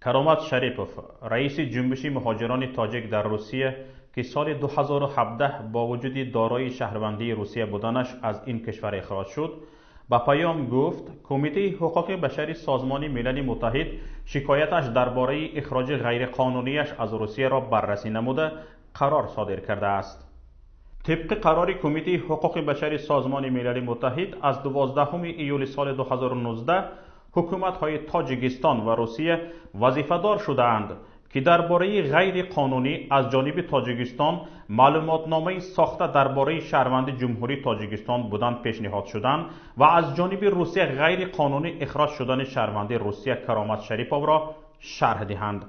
Каромат Шарипов, раиси ҷунбиши муҳоҷирони тоҷик дар Русия, ки соли 2017 бо вуҷуди дорои шаҳрвандии Русия буданаш аз ин кишвар ихроҷ шуд, ба Паём гуфт, Кумитаи ҳуқуқи башари Созмони Милали Муттаҳид шикояташ дар бораи ихроҷи ғайриқонунияш аз Русияро баррасӣ намуда қарор содир кардааст. Тибқи қарори Кумитаи ҳуқуқи башари Созмони Милали Муттаҳид аз 12 июли соли 2019 ҳукуматҳои Тоҷикистон ва Русия вазифадор шудаанд, ки дар бораи ғайриқонунӣ аз ҷониби Тоҷикистон маълумотномаи сохта дар бораи шаҳрванди Ҷумҳурии Тоҷикистон будан пешниҳод шудан ва аз ҷониби Русия ғайриқонунӣ ихроҷ шудани шаҳрванди Русия Каромат Шариповро шарҳ диҳанд.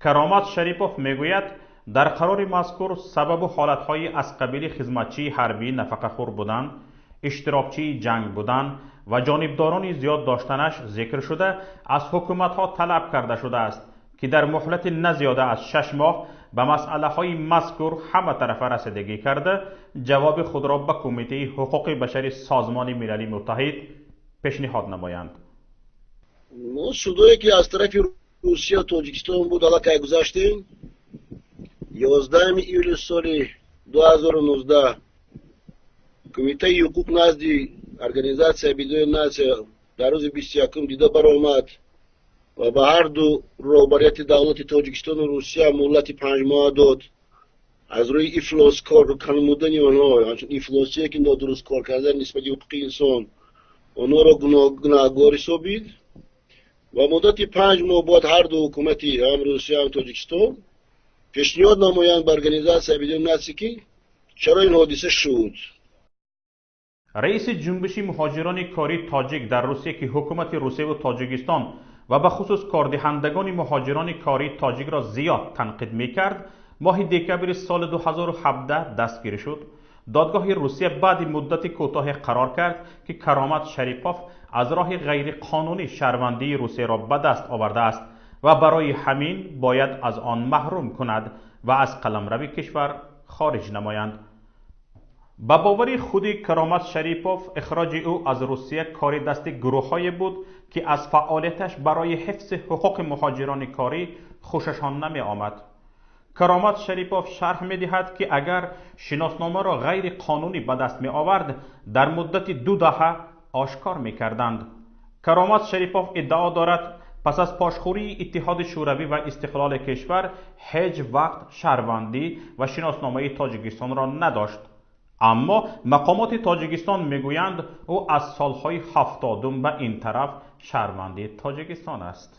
Каромат Шарипов мегӯяд, дар қарори мазкур сабабу ҳолатҳои аз қабили хизматчии ҳарбӣ нафақахӯр будан, иштирокчии ҷанг будан ва ҷонибдорони зиёд доштанаш зикр шуда, аз ҳукуматҳо талаб карда шудааст, ки дар муҳлати на зиёда аз 6 моҳ ба масъалаҳои мазкур ҳаматарафа расидагӣ карда, ҷавоби худро ба Кумитаи ҳуқуқи башари Созмони Милали Муттаҳид пешниҳод намоянд. Мо судое, ки аз тарафи Русия Тоҷикистон буд, аллакай гузаштем. 11 июли соли 2019 Кумитаи ҳуқуқ назди Организация Объединённых Наций дар рӯзи 21-ум дида баромад ва ба ҳарду роҳбарияти давлати Тоҷикистону Русия муҳлати 5 моҳа дод, аз рӯи ифлос кор намудани онҳо, ҳамчун ифлосие, ки нодуруст кор кардан нисбати ҳуқуқи инсон, онҳоро гунаҳгор ҳисобид ва муддати 5 моҳ бояд ҳарду ҳукумати, ҳам Русия, ҳам Тоҷикистон, пешниҳод намоянд ба Организация Объединённых Наций, ки чаро ин ҳодиса шуд. Раиси ҷунбиши муҳоҷирони кории тоҷик дар Русия, ки ҳукумати Русияву Тоҷикистон ва бахусус кордиҳандагони муҳоҷирони кории тоҷикро зиёд танқид мекард, моҳи декабри соли 2017 дастгирӣ шуд. Додгоҳи Русия баъди муддати кӯтоҳе қарор кард, ки Каромат Шарипов аз роҳи ғайриқонунӣ шаҳрвандии Русияро ба даст овардааст ва барои ҳамин бояд аз он маҳрум кунад ва аз қаламрави кишвар хориҷ намоянд. Ба бовари худи Каромат Шарипов, ихроҷи ӯ аз Русия кори дасти гурӯҳҳое буд, ки аз фаъолияташ барои ҳифзи ҳуқуқи муҳоҷирони корӣ хушашон намеомад. Каромат Шарипов шарҳ медиҳад, ки агар шиносномаро ғайриқонунӣ ба даст меовард, дар муддати 2 даҳа ошкор мекарданд. Каромат Шарипов иддао дорад, пас аз пошхӯрии Иттиҳоди Шӯравӣ ва истиқлоли кишвар ҳеҷ вақт шаҳрвандӣ ва шиносномаи Тоҷикистонро надошт. Аммо мақомоти Тоҷикистон мегӯянд, ӯ аз солҳои 70-ум ба ин тараф шаҳрванди Тоҷикистон аст.